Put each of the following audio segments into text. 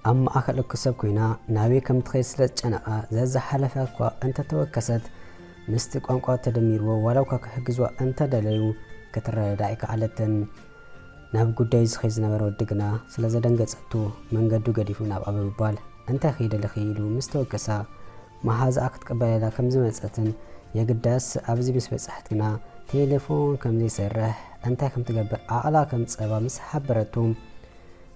ኣብ ማእከል እኩብ ሰብ ኮይና ናበይ ከም ትኸይድ ስለ ዝጨነቓ፣ ዘዝሓለፈ እኳ እንተ ተወከሰት፣ ምስቲ ቋንቋ ተደሚርዎ፣ ዋላ እኳ ክሕግዝዋ እንተ ደለዩ፣ ክትረዳዳእ ኣይከኣለትን። ናብ ጉዳዩ ዝኸይድ ዝነበረ ወዲ ግና ስለ ዘደንገጸቱ፣ መንገዱ ገዲፉ ናብኣ ብምባል፣ "እንታይ ኺደልኺ?" ኢሉ ምስ ተወከሳ፣ መሓዛኣ ክትቅበለላ ከም ዝመጸትን፣ የግዳስ ኣብዚ ምስ በጻሕት ግና ቴሌፎን ከም ዘይሰርሕ፣ እንታይ ከም ትገብር ዓቕላ ከም ዝጸባ ምስ ሓበረቱ፣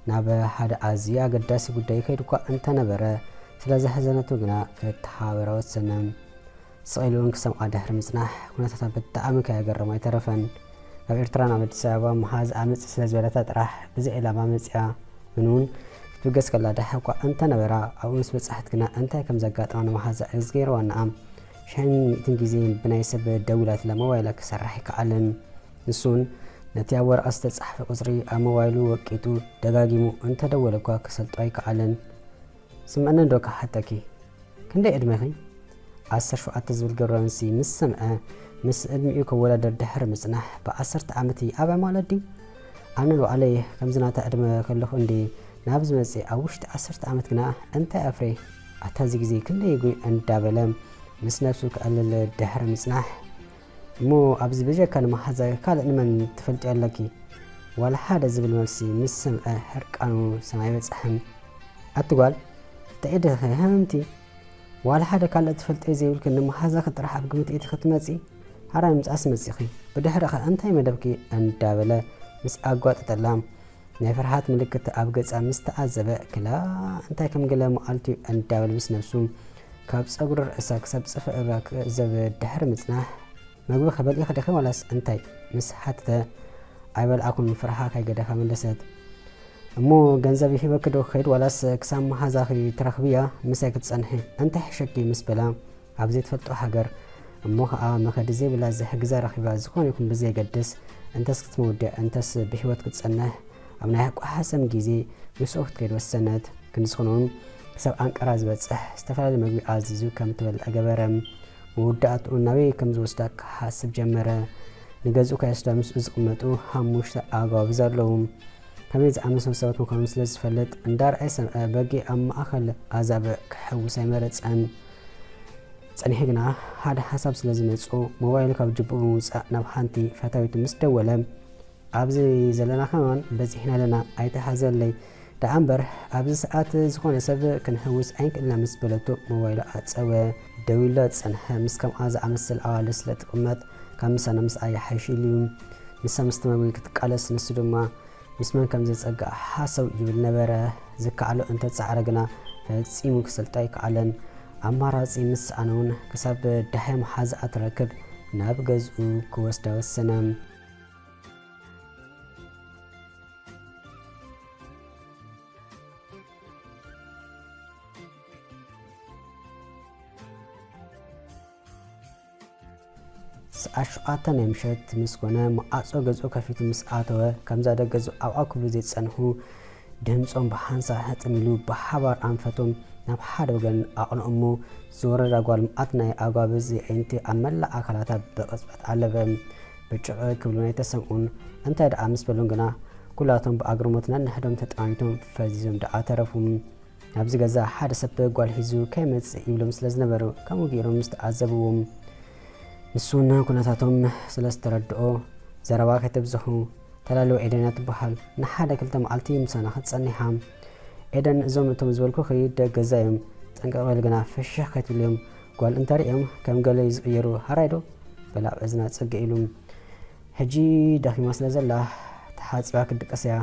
ናብ ሓደ ኣዝዩ ኣገዳሲ ጉዳይ ይኸይድ እኳ እንተነበረ፣ ስለ ዘሕዘነቱ ግና ክተሓባበራ ወሰነ። ስቕ ኢሉ እውን ክሰምዓ ድሕሪ ምጽናሕ፣ ኩነታታ ብጣዕሚ ከየገረሞ ኣይተረፈን። ካብ ኤርትራ ናብ ኣዲስ ኣበባ መሓዛኣ ምጽእ ስለ ዝበለታ ጥራሕ፣ ብዘይ ዕላማ መጺኣ። ግን እውን ክትብገስ ከላ ደሓ እኳ እንተነበራ፣ ኣብኡ ምስ በጻሕት ግና እንታይ ከም ዘጋጠማ ንመሓዛኣ እዩ ዝገይርዋ። ንኣ ሽሕን ሚእትን ግዜ ብናይ ሰብ ደዊላትላ ሞባይላ ክሰርሕ ኣይከኣለን። ንሱን ነቲ ኣብ ወረቐት ዝተጻሕፈ ቁጽሪ ኣብ ሞባይሉ ወቂጡ ደጋጊሙ እንተደወለ እኳ ክሰልጦ ኣይከኣለን። ስምዕኒ ዶ ክሓተኪ? ክንደይ ዕድመኺ? ዓሰርተ ሸውዓተ ዝብል ገብረ መልሲ ምስ ሰምዐ፣ ምስ ዕድሚኡ ከወዳደር ድሕሪ ምጽናሕ፣ "ብዓሰርተ ዓመት እየ ኣበይ ማለት ድዩ? ኣነ ንባዕለይ ከምዚ ናታ ዕድመ ከለኹ እንድየ ናብዚ መጽየ፣ ኣብ ውሽጢ ዓሰርተ ዓመት ግና እንታይ ኣፍርየ? ኣታ እዚ ግዜ ክንደይ ይጉይ?" እንዳበለ ምስ ነብሱ ከዕልል ድሕሪ ምጽናሕ፣ "እሞ ኣብዚ ብጀካ ንመሓዛይ ካልእ ንመን ትፈልጥዮ ኣለኪ?" ዋላ ሓደ ዝብል መልሲ ምስ ሰምዐ፣ ሕርቃኑ ሰማይ በጽሐ። "ኣቲ ጓል፣ እንታይ ኢድኺ ሃምቲ? ዋላ ሓደ ካልእ ትፈልጥዮ ዘይብልኪ፣ ንመሓዛኺ ጥራሕ ኣብ ግምት ኢቲ ክትመጺ? ሓራይ ምምጻእስ መጺኺ፣ ብድሕረኸ እንታይ መደብኪ?" እንዳበለ ምስ ኣጓጠጠላ፣ ናይ ፍርሃት ምልክት ኣብ ገጻ ምስ ተዓዘበ፣ "ክላ እንታይ ከም ገለ መዓልቲ እዩ?" እንዳበለ ምስ ነብሱ፣ ካብ ጸጉሪ ርእሳ ክሳብ ጽፍሪ እግራ ክዕዘብ ድሕሪ ምጽናሕ፣ "መግቢ ከበልዒኺ ዲኺ ዋላስ እንታይ?" ምስ ሓተተ፣ "ኣይበልዓኩን" ፍርሃ ከይገደፋ መለሰት። "እሞ ገንዘብ ሂበኪ ዶ ክኸይድ ዋላስ ክሳብ መሓዛኺ ትረኽብያ ምሳይ ክትጸንሒ? እንታይ ሕሸኪ?" ምስ በላ፣ ኣብ ዘይትፈልጦ ሃገር እሞ ኸኣ መኸዲ ዘይብላ ዝሕግዛ ረኺባ፣ ዝኾነ ይኹን ብዘየገድስ፣ እንተስ ክትመውድዕ እንተስ ብህይወት ክትጸንሕ፣ ኣብ ናይ ኣቋሓሰም ግዜ ምስኡ ክትከይድ ወሰነት። ክንዲ ዝኾነ እውን ክሳብ ኣንቀራ ዝበጽሕ ዝተፈላለየ መግቢ ኣዚዙ ከም ትበልዕ ገበረ። መወዳእትኡ ናበይ ከም ዝወስዳ ክሓስብ ጀመረ። ንገዝኡ ከይወስዳ ምስኡ ዝቕመጡ ሓሙሽተ ኣጓብዝ ኣለዉ። ከመይ ዝኣመሰሉ ሰባት ምዃኖም ስለ ዝፈልጥ፣ እንዳርኣየ ሰምዐ በጊዕ ኣብ ማእከል ኣዛብእ ክሕውስ ኣይመረጸን። ጸኒሑ ግና ሓደ ሓሳብ ስለ ዝመጽኦ፣ ሞባይሉ ካብ ጅብኡ ብምውጻእ ናብ ሓንቲ ፈታዊቱ ምስ ደወለ፣ "ኣብዚ ዘለና ከማን በዚሕና ኣለና፣ ኣይትሓዘለይ። ደኣ እምበር፣ ኣብዚ ሰዓት ዝኾነ ሰብ ክንሕውስ ኣይንክእልና" ምስ በለቶ፣ ሞባይሉ ኣጸወ። ደዊሉላ ዝጸንሐ፣ ምስ ከምኣ ዝኣመሰለ ኣዋልድ ስለ ትቕመጥ፣ ካብ ምሳና ምስኣ ይሓይሽ ኢሉ እዩ። ንሳ ምስቲ መግቢ ክትቃለስ፣ ንሱ ድማ ምስ መን ከም ዘጸግዓ ሃሰው ይብል ነበረ። ዝከኣሎ እንተጸዓረ ግና፣ ፈጺሙ ክሰልጦ ኣይከኣለን። ኣማራጺ ምስ ሰኣነ እውን፣ ክሳብ ደሃይ መሓዛኣ ትረክብ፣ ናብ ገዝኡ ክወስዳ ወሰነ። ሰዓት ሸውዓተ ናይ ምሸት ምስ ኮነ፣ መዓጾ ገዝኡ ከፊቱ ምስ ኣተወ፣ ከምዛ ደገ ዝዓብዓ ክብሉ ዘይጸንሑ፣ ድምጾም ብሓንሳእ ሕጥም ኢሉ፣ ብሓባር ኣንፈቶም ናብ ሓደ ወገን ኣቕንኡ እሞ፣ ዝወረዳ ጓል መዓት ናይ ኣጓብዝ ኣዒንቲ ኣብ መላእ ኣካላታ ብቕጽበት ኣለበ። ብጭቕ ክብሉ ኣይተሰምዑን። እንታይ ደኣ ምስ በሎም ግና፣ ኩላቶም ብኣግርሞት ነንሕዶም ተጠማሚቶም ፈዚዞም ደኣ ተረፉ። ኣብዚ ገዛ ሓደ ሰብ ጓል ሒዙ ከይመጽእ ይብሎም ስለ ዝነበሩ፣ ከምኡ ገይሮም ምስ ተዓዘብዎም፣ ንሱ እውን ኩነታቶም ስለ ዝተረድኦ፣ "ዘረባ ከይተብዝሑ፣ ተላልዋ ኤደን እያ ትበሃል፣ ንሓደ ክልተ መዓልቲ ምሳና ክትጸንሕ እያ። ኤደን፣ እዞም እቶም ዝበልኩኺ ደቂ ገዛ እዮም፣ ጥንቅቕ በሊ ግና ፍሽኽ ከይትብልዮም፣ ጓል እንተርእዮም ከም ገለ እዩ ዝቕየሩ፣ ሃራይ ዶ?" በላ ኣብ እዝና ጽግዕ ኢሉ። ሕጂ ደኺማ ስለ ዘላ፣ ተሓጺባ ክትድቅስ እያ።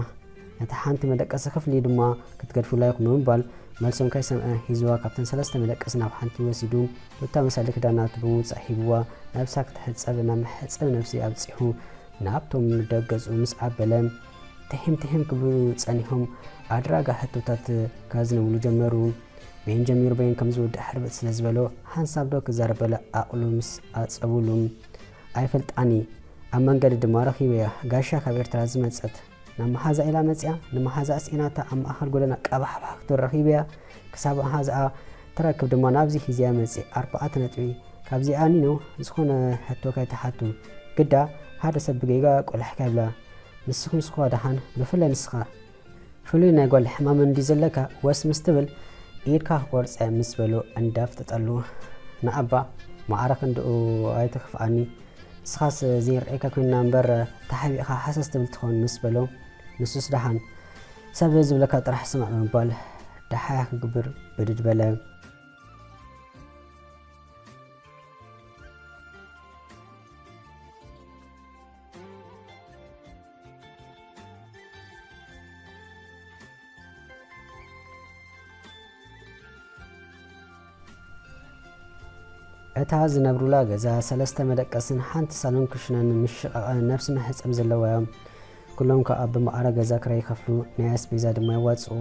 ነታ ሓንቲ መደቀሲ ክፍሊ ድማ ክትገድፉላ ኢኹም ብምባል፣ መልሶም ከይሰምዐ፣ ሒዝዋ ካብተን ሰለስተ መደቀሲ ናብ ሓንቲ ወሲዱ፣ ቱታ መሳሊ ክዳናቱ ብምውጻእ ሂብዋ፣ ነብሳ ክትሕጸብ ናብ መሕጸቢ ነብሲ ኣብጺሑ፣ ናብቶም ደገዝኡ ምስ ኣበለ፣ ትሒም ትሒም ክብሉ ጸኒሖም፣ ኣድራጋ ሕቶታት ካዝነብሉ ጀመሩ። በየን ጀሚሩ በየን ከም ዝውዳእ ሕርብጥ ስለ ዝበሎ፣ ሓንሳብ ዶ ክዛረብ በለ ዓቕሉ ምስ ኣጸቡሉ፣ "ኣይፈልጣኒ፣ ኣብ መንገዲ ድማ ረኺበያ፣ ጋሻ ካብ ኤርትራ ዝመጸት፣ ናብ መሓዛ ኢላ መጺኣ፣ ንመሓዛ ስኢናታ ኣብ ማእከል ጎደና ቀባሕባሕ ክትብል ረኺበያ፣ ክሳብ መሓዛኣ ትረክብ ድማ ናብዚ ሒዘያ መጺእ፣ ኣርባዕተ ነጥቢ፣ ካብዚኣ ኒኖ ዝኾነ ሕቶ ከይትሓቱ፣ ግዳ ሓደ ሰብ ብጌጋ ቆላሕ ከይብላ፣ ንስኹም ስኹዋ ደሓን፣ ብፍላይ ንስኻ፣ ፍሉይ ናይ ጓል ሕማም እንዲ ዘለካ ወስ ምስ ትብል ኢድካ ክቆርጸ ምስ በሎ እንዳፍጠጠሉ ንኣባ ማዕረ ክንድኡ ኣይትኽፍኣኒ፣ ንስኻስ ዘይንርኤካ ኮይንና እምበር ተሓቢእኻ ሃሰስ ትብል ትኸውን ምስ በሎ ንሱስ ደሓን ሰብ ዝብለካ ጥራሕ ስማዕ ብምባል ደሓያ ክግብር ብድድ በለ። እታ ዝነብሩላ ገዛ ሰለስተ መደቀስን ሓንቲ ሳሎን ክሽነን ምሽቓቕ ነብሲ መሕጸቢ ዘለዋ እያ። ኩሎም ከኣ ብማዕረ ገዛ ክራይ ይኸፍሉ፣ ናይ ኣስቤዛ ድማ የዋጽኡ።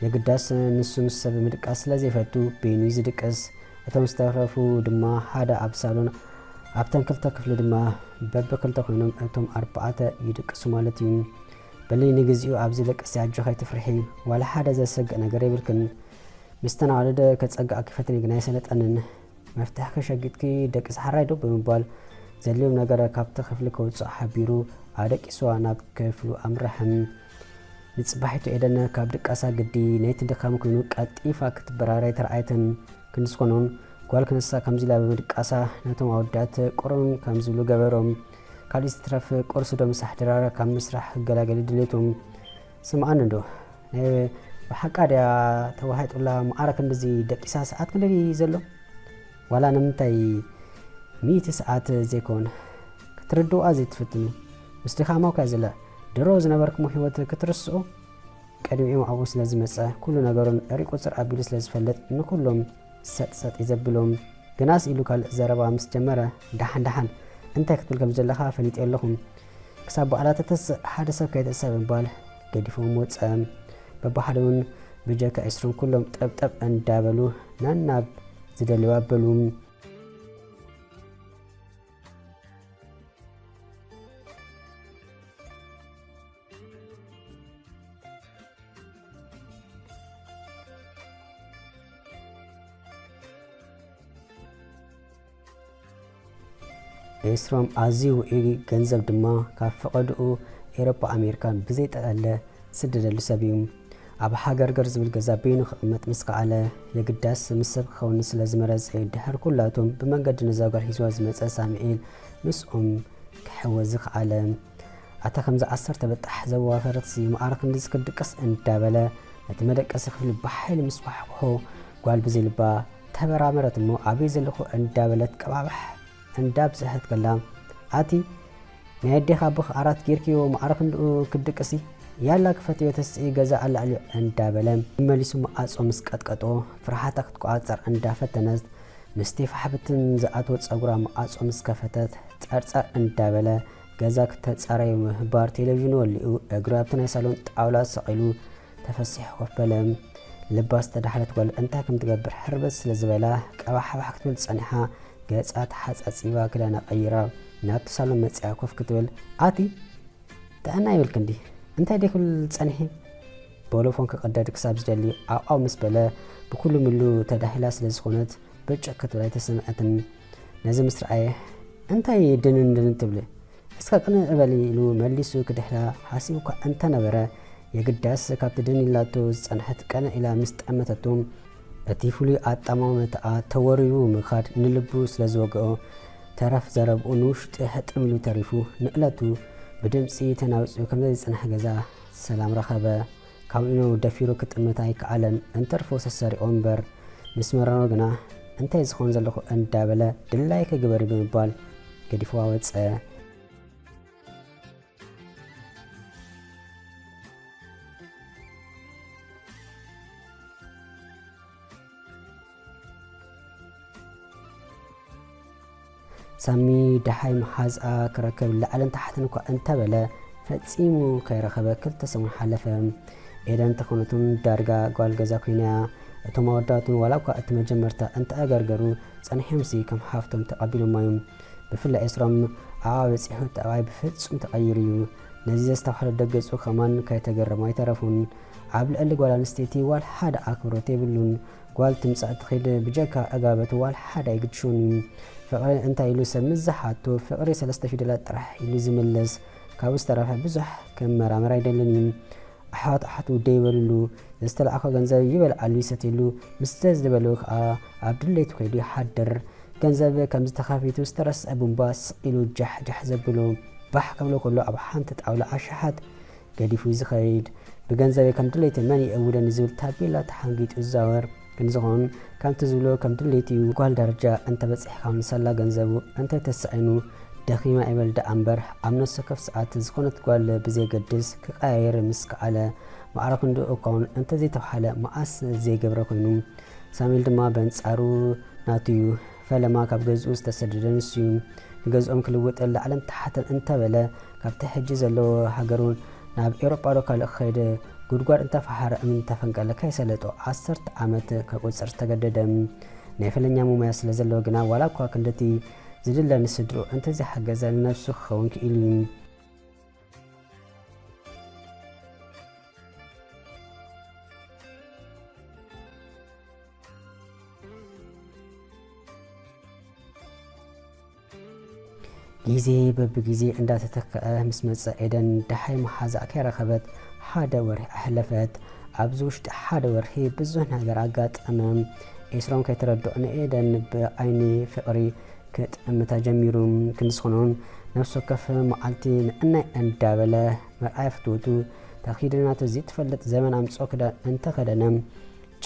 የግዳስ ንሱ ምስ ሰብ ምድቃስ ስለ ዘይፈቱ በይኑ እዩ ዝድቅስ። እቶም ዝተረፉ ድማ ሓደ ኣብ ሳሎን ኣብተን ክልተ ክፍሊ ድማ በብክልተ ኮይኖም እቶም ኣርባዕተ ይድቅሱ ማለት እዩ። በሊ ንግዚኡ ኣብዚ ደቅሲ ኣጆኺ ኣይትፍርሒ፣ ዋላ ሓደ ዘሰግእ ነገር የብልክን። ምስተን ኣዋልድ ከጸግኣኪ ፈቲነ ግን ኣይሰለጠንን። መፍትሕኪ ሸጊጥኪ ደቅሲ ሓራይ ዶ ብምባል ዘድልዮም ነገር ካብቲ ክፍሊ ከውጽእ ሓቢሩ ኣደቂስዋ ናብ ክፍሉ ኣምርሐ። ንጽባሒቱ ኤደን ካብ ድቃሳ ግዲ ነቲ ድኻም ኮይኑ ቀልጢፋ ክትበራበር ኣይተራእየትን። ክንዲ ዝኾኖን ጓል ክንሳ ከምዚ ኢላ ብምድቃሳ ነቶም ኣወዳት ቁሩን ከም ዝብሉ ገበሮም። ካልእ ዝትረፍ ቁርሲ ዶ ምሳሕ ድራር ካብ ምስራሕ ክገላገል ድሌቱ። ስምዓኒ እንዶ ናይ ብሓቃ ድያ ተዋሒጡላ መዓረ ክንድዚ ደቂሳ ሰዓት ክንደይ ዘሎ? ዋላ ንምንታይ ሚእቲ ሰዓት ዘይኮን ክትርድዋ ዘይትፍትኑ? ምስ ድኻማ እኳ ዝለ ድሮ ዝነበርኩሞ ህይወት ክትርስዑ? ቅድሚኡ ኣብኡ ስለ ዝመጸ ኩሉ ነገሩን ሪቁጽር ኣቢሉ ስለ ዝፈልጥ ንኩሎም ሰጥ ሰጥ እዩ ዘብሎም። ግናስ ኢሉ ካልእ ዘረባ ምስ ጀመረ፣ ደሓን ደሓን እንታይ ክትብል ከም ዘለኻ ፈሊጠ ኣለኹ። ክሳብ በዓላ ተተስእ ሓደ ሰብ ከይትእሰር ብምባል ገዲፎም ወጸ። በብሓደ እውን ብጀካ ኤስሮም ኩሎም ጠብጠብ እንዳበሉ ናናብ ዝደልዩ ኣበሉ። ኤስሮም ኣዝዩ ውዑይ ገንዘብ ድማ ካብ ፈቐድኡ ኤሮፓ ኣሜሪካን ብዘይጠቐለ ዝስደደሉ ሰብ እዩ። ኣብ ሃገርገር ዝብል ገዛ በይኑ ክቕመጥ ምስ ከኣለ የግዳስ ምስ ሰብ ክኸውን ስለ ዝመረጸ ድሕሪ ኩላቶም ብመንገዲ ነዛ ጓል ሒዝዋ ዝመጸ ሳሙኤል ምስኦም ክሕወ ዝኸኣለ። ኣታ ከምዚ ዓሰርተ በጣሕ ዘዋፈረትሲ መዓረ ክንድዚ ክትድቅስ እንዳበለ ነቲ መደቀሲ ክፍሊ ብሓይሊ ምስ ኳሕኩሖ ጓል ብዘይልባ ተበራመረት እሞ ኣበይ ዘለኹ እንዳበለት ቀባባሕ እንዳብዝሐት ከላ ኣቲ ናይ ኣዴኻ ኣቦኻ ኣራት ጌርክዮ መዓረ ክንድኡ ክትድቅሲ ያላ ክፈትዮ ተስኢ ገዛ ኣላዕልዮ እንዳበለ መሊሱ መዓጾ ምስ ቀጥቀጦ ፍርሓታ ክትቆጻጸር እንዳፈተነት ምስቲ ፋሕብትን ዝኣትዎ ጸጉራ መዓጾ ምስ ከፈተት ጸርጸር እንዳበለ ገዛ ክተጻረዩ ምህባር ቴሌቪዥን ወሊኡ እግሩ ኣብቲ ናይ ሳሎን ጣውላ ሰቒሉ ተፈሲሑ ኮፍ በለ። ልባ ዝተዳሕለት ጓል እንታይ ከም ትገብር ሕርበት ስለ ዝበላ ቀባሕባሕ ክትብል ጸኒሓ ገጻ ተሓጻጺባ ክዳና ቀይራ ናብቲ ሳሎን መጺኣ ኮፍ ክትብል ኣቲ ጥዕና ይብልክ እንዲ እንታይ ደይ ክብል ጸኒሒ ቦሎፎን ክቐደድ ክሳብ ዝደሊ ዓው ዓው ምስ በለ ብኩሉ ምሉ ተዳሂላ ስለ ዝኾነት ብጭቕ ክትብል ኣይተሰምዐትን። ነዚ ምስ ረኣየ እንታይ ድንን ድንን ትብሊ እስከ ቅንእ እበሊ ኢሉ መሊሱ ክድሕራ ሓሲቡ እኳ እንተነበረ የግዳስ ካብቲ ድን ኢላቶ ዝጸንሐት ቀንእ ኢላ ምስ ጠመተቶ እቲ ፍሉይ ኣጠማምታኣ ተወሪሩ ምኻድ ንልቡ ስለ ዝወግኦ ተረፍ ዘረብኡ ንውሽጢ ሕጥም ኢሉ ተሪፉ ንእለቱ ብድምጺ ተናዊጹ ከም ዘይጸንሐ ገዛ ሰላም ረኸበ። ካብኡ ደፊሩ ክጥምት ኣይከኣለን። እንተርፎ ሰሰሪቑ እምበር ምስ መረሮ ግና እንታይ ዝኸውን ዘለኹ እንዳበለ ድላይኪ ግበሪ ብምባል ገዲፍዋ ወጸ። ሳሚ ደሃይ መሓዝኣ ክረክብ ላዕልን ታሕትን እኳ እንተበለ ፈጺሙ ከይረኸበ ክልተ ሰሙን ሓለፈ። ኤደን ተኾነቱን ዳርጋ ጓል ገዛ ኮይና እያ። እቶም ኣወዳቱን ዋላ እኳ እቲ መጀመርታ እንተኣገርገሩ ጸኒሖምሲ ከም ሓፍቶም ተቐቢሎማ እዮም። ብፍላይ ኤስሮም ኣብኣ በጺሑ ጠባይ ብፍጹም ተቐይሩ እዩ። ነዚ ዘስተብሃለ ደገጹ ከማን ከይተገረሙ ኣይተረፉን። ኣብ ልዕሊ ጓል ኣንስተይቲ ዋላ ሓደ ኣኽብሮት የብሉን። ጓል ትምጻእ ትኺድ ብጀካ ዕጋበት ዋላ ሓደ ኣይግድሾን እዩ። ፍቕሪ እንታይ ኢሉ ሰብ ምስ ዝሓቶ ፍቕሪ ሰለስተ ፊደላት ጥራሕ ኢሉ ዝምልስ። ካብኡ ዝተረፈ ብዙሕ ክመራመር ኣይደልን እዩ። ኣሕዋት ኣሓቱ ደይበልሉ፣ ዝተላእኮ ገንዘብ ይበልዓሉ ይሰትየሉ፣ ምስ ዝበሉ ከኣ ኣብ ድሌቱ ከይዱ ይሓድር። ገንዘብ ከም ዝተኻፊቱ ዝተረስዐ ቡምባ ስቕ ኢሉ ጃሕ ጃሕ ዘብሎ ባሕ ከብሎ ከሎ ኣብ ሓንቲ ጣውላ ኣሽሓት ገዲፉ እዩ ዝኸይድ። ብገንዘበይ ከም ድሌተይ መን ይእውደኒ ዝብል ታቤላ ተሓንጊጡ ይዛወር። ክንዝኾን ከምቲ ዝብሎ ከም ድሌቱ እዩ። ጓል ደረጃ እንተበጺሕካ ንሰላ ገንዘቡ እንተተሳኢኑ ደኺማ ይበል ደኣ እምበር ኣብ ነፍሲ ወከፍ ሰዓት ዝኾነት ጓል ብዘየገድስ ክቀያየር ምስ ከኣለ ማዕረ ክንድኡ እኳ እውን እንተዘይተባህለ መኣስ ዘይገብረ ኮይኑ ሳሚል ድማ በንጻሩ ናቱ እዩ። ፈለማ ካብ ገዝኡ ዝተሰደደ ንሱ እዩ። ንገዝኦም ክልውጥ ላዕልን ታሕትን እንተበለ ካብቲ ሕጂ ዘለዎ ሃገሩ ናብ ኤውሮጳ ዶ ካልእ ክኸይድ ጉድጓድ እንተፈሓረ እምኒ እንተፈንቀለ ከይሰለጦ ዓሰርተ ዓመት ከቁጽር ዝተገደደ። ናይ ፈለኛ ሙያ ስለ ዘለዎ ግና ዋላ እኳ ክንድቲ ዝድለ ንስድርኡ እንተዘይሓገዘ ንነብሱ ክኸውን ክኢሉ እዩ። ግዜ በብግዜ እንዳተተክአ ምስ መጸ ኤደን ደሓይ መሓዛኣ ከይረኸበት ሓደ ወርሒ ኣሕለፈት። ኣብዚ ውሽጢ ሓደ ወርሒ ብዙሕ ነገር ኣጋጠመ። ኤስሮም ከይተረድኦ ንኤደን ብዓይኒ ፍቕሪ ክጥምታ ጀሚሩ። ክንዲ ዝኾኖን ነፍሲ ወከፍ መዓልቲ ንዕናይ እንዳበለ መርኣያ ፍትወቱ ተኺደ ናቱ ዘይትፈልጥ ዘመን ኣምጽኦ ክዳን እንተኸደነ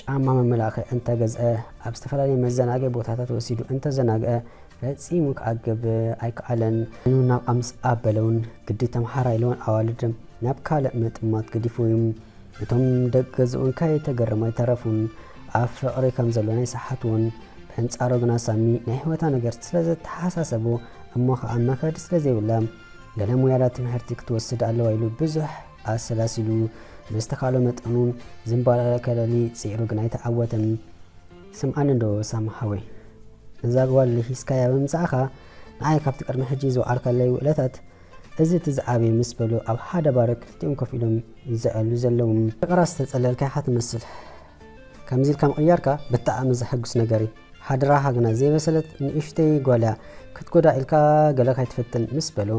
ጫማ መመላኽዒ እንተገዝአ ኣብ ዝተፈላለዩ መዘናግዒ ቦታታት ወሲዱ እንተዘናግዐ ፈጺሙ ክዓግብ ኣይከኣለን። ዓይኑ ናብ ኣምስ ኣበለውን ግዲ ተምሃራይ ኢለውን ኣዋልድ ናብ ካልእ ምጥማት ገዲፉ እዩ። እቶም ደቂ ገዝኡ እንካይ ተገረሙ ኣይተረፉን። ኣብ ፍቕሪ ከም ዘሎ ናይ ሰሓትዎን። በንጻሩ ግና ሳሚ ናይ ህይወታ ነገር ስለ ዘተሓሳሰቦ እሞ ኸኣ መኸዲ ስለ ዘይብላ ገለ ሙያላ ትምህርቲ ክትወስድ ኣለዋ ኢሉ ብዙሕ ኣሰላሲሉ ብዝተኻእሎ መጠኑን ዝንባለ ከለሊ ጽዒሩ ግና ኣይተዓወተን። ስምዓኒ እንዶ ሳሚ ሓወይ፣ ነዛ ጓል ሂዝካያ ብምምጻእኻ ንዓይ ካብቲ ቅድሚ ሕጂ ዝወዓልካለይ ውዕለታት እዚ እቲ ዝዓበየ ምስ በሉ ኣብ ሓደ ባር ክልቲኦም ኮፍ ኢሎም ዝዘዕሉ ዘለዉ። ፍቕራ ዝተጸለልካ ኢኻ ትመስል። ከምዚ ኢልካ ምቕያርካ ብጣዕሚ ዘሐጉስ ነገር እዩ። ሓደራኻ ግና ዘይበሰለት ንእሽተይ ጓል እያ ክትጎዳ ኢልካ ገለ ካይትፍትን ምስ በሉ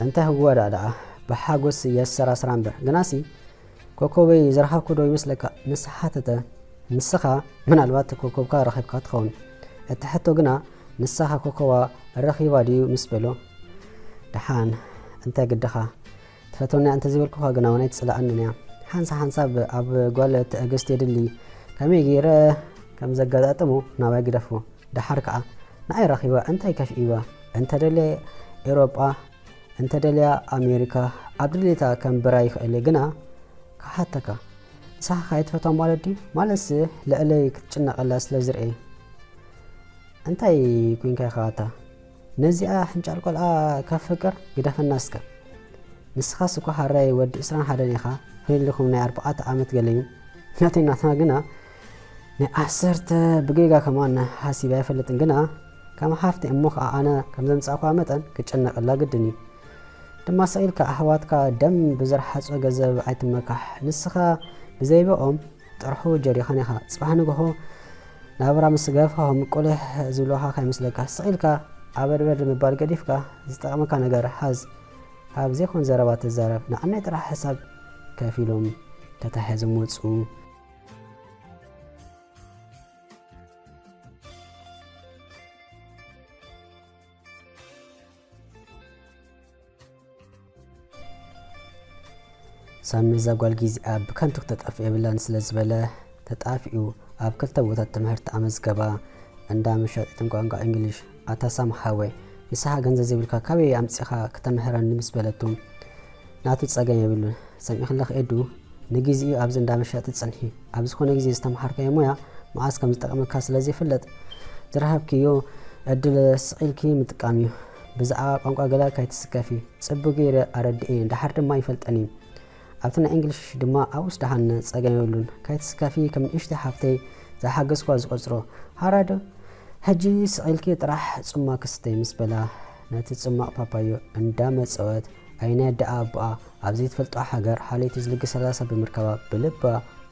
እንተ ህዋዳ ደኣ ብሓጎስ የሰራስራ እምበር ግናሲ ኮኮበይ ዝረኸብኩ ዶ ይመስለካ? ምስ ሓተተ፣ ንስኻ ምናልባት ኮኮብካ ረኺብካ ትኸውን። እቲ ሕቶ ግና፣ ንስኻ ኮኮባ ረኺባ ድዩ? ምስ በሎ፣ ደሓን፣ እንታይ ግድኻ? ትፈትወኒ እንተ ዘይበልኩኻ ግና እውን ኣይትጽልኣንን እያ። ሓንሳ ሓንሳብ ኣብ ጓል ትዕግስቲ የድሊ። ከመይ ገይረ ከም ዘጋጣጥሞ ናባይ ግደፎ። ደሓር ከኣ፣ ንዓይ ረኺባ እንታይ ከፊእዋ? እንተ ደልየ ኤውሮጳ፣ እንተ ደልያ ኣሜሪካ ኣብ ድሌታ ከንብራ ይኽእል እየ፣ ግና ክሓተካ፣ ንስኻ ከኣ ኣይትፈትዋ ማለት ድዩ? ማለትሲ ልዕለይ ክትጭነቐላ ስለ ዝርእየ። እንታይ ኮይንካ ኢኻ ኣታ? ነዚኣ ሕንጫል ቆልዓ ከፍቅር ግደፈና እስከ። ንስኻስ እኮ ሓራይ ወዲ ዕስራን ሓደን ኢኻ፣ ፍልልኹም ናይ ኣርባዕተ ዓመት ገለ እዩ። ናተይ ናትና ግና ናይ ዓሰርተ ብጌጋ ከማን ሓሲበ ኣይፈልጥን፣ ግና ከም ሓፍቲ እሞ ኸዓ ኣነ ከም ዘምጻእኳ መጠን ክጨነቐላ ግድን እዩ። ድማ ስቕ ኢልካ ኣሕዋትካ ደም ብዝረሓጾ ገንዘብ ኣይትመካሕ። ንስኻ ብዘይብኦም ጥርሑ ጀሪኻን ኢኻ። ጽባሕ ንግሆ ናብራ ምስ ገፋሆም ቁልሕ ዝብሉኻ ከይመስለካ፣ ስቕ ኢልካ ኣበድበድ ምባል ገዲፍካ ዝጠቕመካ ነገር ሓዝ። ካብ ዘይኮን ዘረባ ትዛረብ። ንዓናይ ጥራሕ ሕሳብ ከፊሎም ተታሒዞም ወጹ። ሳሚ እዛ ጓል ጊዜኣ ብከንቱ ክተጠፍእ የብላን ስለ ዝበለ ተጣፊኡ ኣብ ክልተ ቦታት ትምህርቲ ኣመዝገባ። እንዳ መሻጢትን ቋንቋ እንግሊሽ። ኣታ ሳሚ ሓወይ፣ ንስኻ ገንዘብ ዘይብልካ ካበይ ኣምጺኻ ክተምህረኒ ምስ በለቱ ናቱ ጸገም የብሉን። ሰሚዕኽለኺ ኤዱ፣ ንግዜኡ ኣብዚ እንዳ መሻጢ ጽንሒ። ኣብ ዝኾነ ግዜ ዝተምሃርካዮ ሞያ መዓስ ከም ዝጠቕመካ ስለ ዘይፍለጥ ዝረኸብክዮ ዕድል ስቕ ኢልኪ ምጥቃም እዩ። ብዛዕባ ቋንቋ ገለ ካይትስከፊ፣ ጽቡቕ ገይረ ኣረድኤ፣ ደሓር ድማ ይፈልጠን እዩ። ኣብቲ ናይ እንግሊሽ ድማ ኣብኡስ ደሓን ጸገም የብሉን። ካይትስከፊ ከም ንእሽተይ ሓፍተይ ዝሓገዝኳ ዝቆጽሮ። ሓራይ ዶ ሕጂ ስቕ ኢልኪ ጥራሕ ጽማቕ ክስተይ ምስ በላ ነቲ ጽማቕ ፓፓዮ እንዳመጸወት ኣየናይ ኣደኣ ኣቦኣ ኣብ ዘይትፈልጦ ሃገር ሓለይቲ ዝልግሰላ ሰብ ብምርካባ ብልባ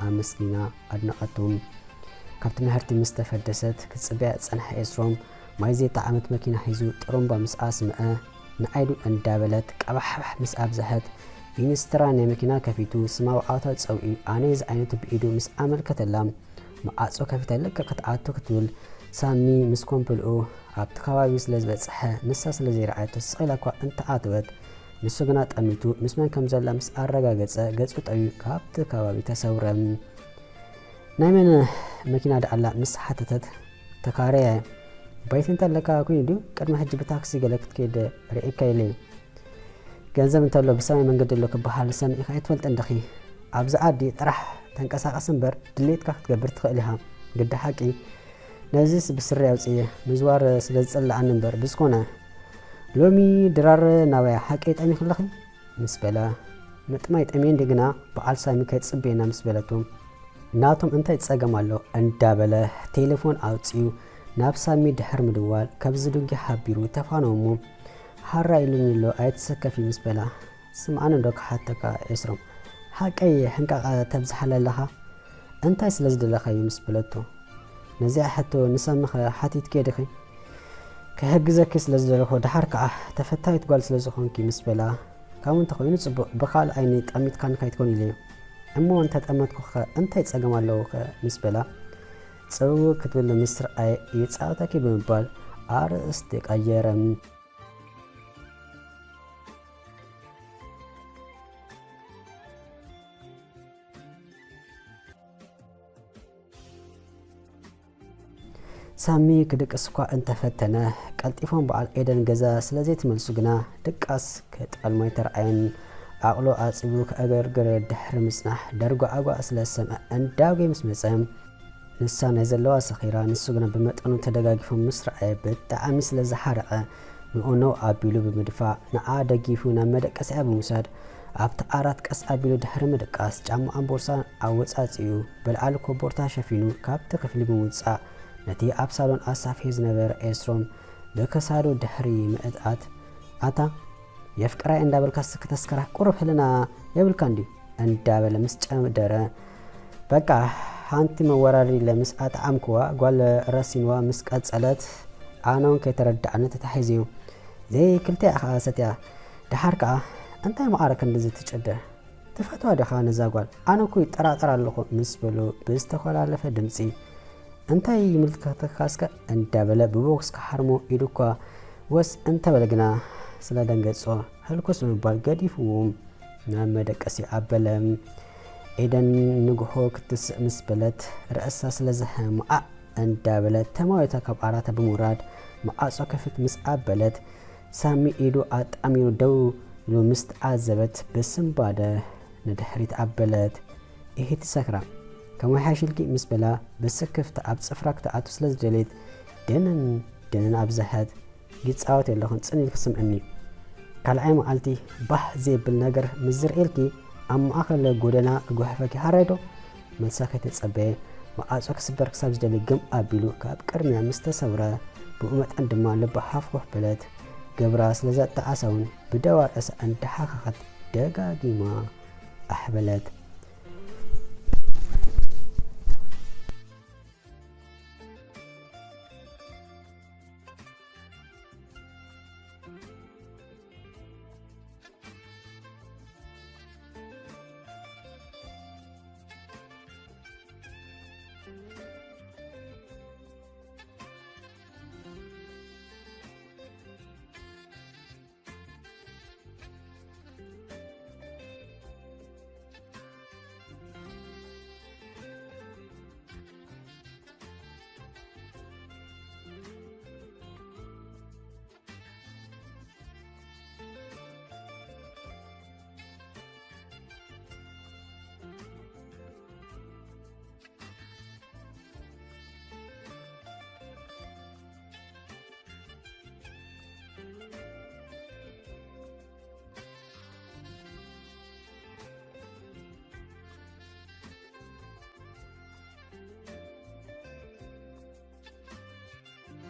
ኣመስጊና ኣድነቐቶም። ካብ ትምህርቲ ምስ ተፈደሰት ክጽበያ ዝጸንሐ ኤስሮም ማይ ዘይጠዓመት መኪና ሒዙ ጥሩምባ ምስ ኣስምዐ ንኣይዱ እንዳበለት ቀባሕባሕ ምስ ኣብዝሐት ፊንስትራ ናይ መኪና ከፊቱ ስማ ብዓወታ ጸዊዑ ኣነ ዝዓይነቱ ብኢዱ ምስ ኣመልከተላ፣ መዓጾ ከፊታ ልክዕ ክትኣቱ ክትብል ሳሚ ምስ ኮምፕልኡ ኣብቲ ከባቢ ስለ ዝበጽሐ ንሳ ስለ ዘይረኣየቶ ስቕ ኢላ እኳ እንተኣተወት፣ ንሱ ግና ጠሚቱ ምስ መን ከም ዘላ ምስ ኣረጋገጸ ገጹ ጠውዩ ካብቲ ከባቢ ተሰውረ። ናይ መን መኪና ደኣላ ምስ ሓተተት፣ ተካረየ። ባይት እንተለካ ኮይኑ ድዩ ቅድሚ ሕጂ ብታክሲ ገለ ክትከይድ ርእየካ ኢለ እዩ። ገንዘብ እንተሎ ብሰማይ መንገዲ ኣሎ ክበሃል ሰሚዕካ ኣይትፈልጥን ዲኺ? ኣብዚ ዓዲ ጥራሕ ተንቀሳቐስ እምበር ድሌትካ ክትገብር ትኽእል ኢኻ። ግዲ ሓቂ ነዚስ ብስሪ ኣውፅየ ምዝዋር ስለ ዝፅልኣኒ እምበር ብዝኾነ ሎሚ ድራር ናባይ ሓቂ ጠሚኽለኺ ምስ በላ ምጥማይ ጠምየ እንዲ ግና በዓል ሳሚ ከይፅበየና ምስ በለቶ ናቶም እንታይ ጸገም ኣሎ እንዳበለ ቴሌፎን ኣውጺኡ ናብ ሳሚ ድሕር ምድዋል ከብዚ ድንጊ ሓቢሩ ተፋነወሞ። ሓራ ኢሉኒ ኣሎ ኣይትሰከፊ ምስ በላ ስምዓኒ እንዶ ክሓተካ ኤስሮም ሓቀይ ሕንቃቐ ተብዝሓለ ኣለኻ እንታይ ስለ ዝደለኻዩ ምስ በለቶ ነዚኣ ሕቶ ንሳሚ ኸ ሓቲትኪ ዲኺ ክሕግዘኪ ስለ ዝደለኹ ደሓር ከኣ ተፈታዊት ጓል ስለ ዝኾንኪ ምስ በላ ካብ እንተኾይኑ ጽቡቕ ብኻልእ ዓይኒ ጠሚትካኒ ከይትኮን ኢለዮ እሞ እንተጠመትኩኸ እንታይ ጸገም ኣለዎ ከ ምስ በላ ጽውው ክትብል ምስ ረኣየ ይጻወተኪ ብምባል ኣርእስቲ ቀየረ። ሳሚ ክድቅስ እኳ እንተፈተነ ቀልጢፎም በዓል ኤደን ገዛ ስለ ዘይትመልሱ ግና ድቃስ ክጠልሞ ኣይተረኣየን። ዓቕሉ ኣጺቡ ከእገርግር ድሕሪ ምጽናሕ ደርጓዕጓዕ ስለ ዝሰምዐ እንዳጉየ ምስ መጸ ንሳ ናይ ዘለዋ ሰኺራ ንሱ ግና ብመጠኑ ተደጋጊፎም ምስ ረኣየ ብጣዕሚ ስለ ዝሓረቐ ንኡ ነው ኣቢሉ ብምድፋእ ንዓ ደጊፉ ናብ መደቀሲኣ ብምውሳድ ኣብቲ ዓራት ቀስ ኣቢሉ ድሕሪ ምድቃስ ጫማኣን ቦርሳን ኣወጻጺኡ ብልዓሊ ኮቦርታ ሸፊኑ ካብቲ ክፍሊ ብምውጻእ ነቲ ኣብ ሳሎን ኣሳፍሒ ዝነበረ ኤስሮም ብክሳዱ ድሕሪ ምእትኣት ኣታ የፍቅራይ እንዳበልካስ ክተስክራ ቁሩብ ህልና የብልካን ድዩ እንዳበለ ምስ ጨደረ በቃ ሓንቲ መወራረዲ ኢለ ምስ ኣጥዓምክዋ ጓል ረሲንዋ ምስ ቀጸለት ኣነ እውን ከይተረድኣኒ ተታሒዙ እዩ። ዘይ ክልቲኣ ከኣ ሰትያ ደሓር ከኣ እንታይ መዓረ ክንድዚ ትጭደ ትፈትዋ ዲኻ ነዛ ጓል ኣነ እኮ ይጠራጠር ኣለኹ ምስ በሉ ብዝተኾላለፈ ድምጺ እንታይ ይምልከተካ እስከ እንዳበለ ብቦክስ ክሓርሞ ኢዱ እኳ ወስ እንተበለ ግና ስለ ደንገጾ ህልኩስ ብምባል ገዲፍዎ ናብ መደቀሲ ኣበለ። ኤደን ንግሆ ክትስእ ምስ በለት ርእሳ ስለ ዘህመኣ እንዳበለት ተማዊታ ካብ ዓራታ ብምውራድ መዓጾ ክፍት ምስ ኣበለት ሳሚ ኢዱ ኣጣሚሩ ደው ኢሉ ምስ ተዓዘበት ብስንባደ ንድሕሪት ኣበለት። ኢሂ እቲ ሰክራም ከመሓየሽልኪ ምስ በላ ብስክፍታ ኣብ ጽፍራ ክትኣቱ ስለ ዝደለየት ደነን ደነን ኣብዝሐት። ይጻወት የለኹን ጽን ኢልኪ ስምዕኒ። ካልኣይ መዓልቲ ባህ ዘብል ነገር ምስ ዝርእየልኪ ኣብ ማእከል ጎደና ክጉሕፈኪ ሃራይ ዶ? መልሳ ከይተጸበየ መዓጾ ክስበር ክሳብ ዝደሊ ግም ኣቢሉ ካብ ቅድሚያ ምስ ተሰውረ ብኡ መጠን ድማ ልባ ሃፍኩሕ በለት። ገብራ ስለ ዘጣዓሳ እውን ብደዋ ርእሳ እንዳሓኸኸት ደጋጊማ ኣሕበለት።